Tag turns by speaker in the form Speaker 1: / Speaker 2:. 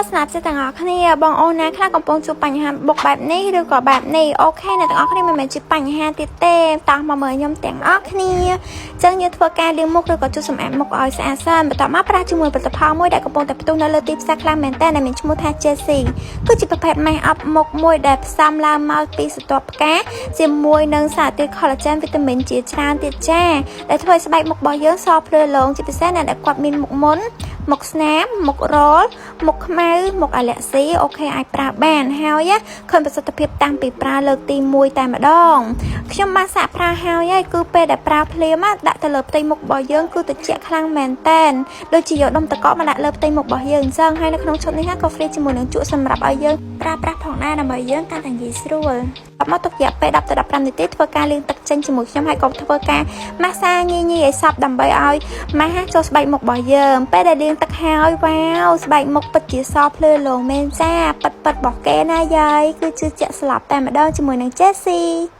Speaker 1: ស្នាប់ចិត្តទាំងអស់គ្នាបងអូនណាខ្លះកំពុងជួបបញ្ហាបុកបែបនេះឬក៏បែបនេះOK អ្នកទាំងអស់គ្នាមិនមែនជាបញ្ហាទៀតទេតោះមកមើលខ្ញុំទាំងអស់គ្នាអញ្ចឹងយើងធ្វើការលាងមុខឬក៏ជូតសម្អាតមុខឲ្យស្អាតសិនបន្ទាប់មកប្រាស់ជាមួយផលិតផលមួយដែលកំពុងតែផ្ទុះនៅលើទីផ្សារខ្លាំងមែនតើដែលមានឈ្មោះថា Jessie គឺជាប្រភេទម៉ាស់អប់មុខមួយដែលផ្សំឡើងមកពីស្រទាប់ផ្កាជាមួយនឹងសារធាតុ collagen វីតាមីនជាច្រើនទៀតចាដែលធ្វើឲ្យស្បែកមុខរបស់យើងសភ្លឺលោងជាពិសេសអ្នកដែលគាត់មានមុខមុនមុខស្នាមមុខរលមុខខ្មៅមុខអាឡែស៊ីOK អាចប្រើបានហើយឃើញប្រសិទ្ធភាពតាំងពីប្រើលើកទី1តែម្ដងខ្ញុំបានសាកប្រើហើយហើយគឺពេលដែលប្រើភ្លាមដាក់ទៅលើផ្ទៃមុខរបស់យើងគឺត្រជាក់ខ្លាំងមែនតែនដូចជាយកដុំទឹកកកមកដាក់លើផ្ទៃមុខរបស់យើងអញ្ចឹងហើយនៅក្នុងឈុតនេះក៏ free ជាមួយនឹងជក់សម្រាប់ឲ្យយើងប្រើប្រាស់ផងដែរដើម្បីយើងកាន់តែងាយស្រួលមកទុករយៈពេល10ទៅ15នាទីធ្វើការលាងទឹកចេញជាមួយខ្ញុំហើយក៏ធ្វើការម៉ាស្សាញីញីឲ្យសព្វដើម្បីឲ្យម៉ាស់ចូលស្បែកមុខរបស់យើងពេលដែលលាងទឹកហើយវ៉ាវស្បែកមុខពិតជាសភ្លឺលោងមែនចាប៉ិតប៉ិតរបស់គេណាយាយគឺជឿជាក់ស្លាប់តែម្ដងជាមួយនឹង Jessie។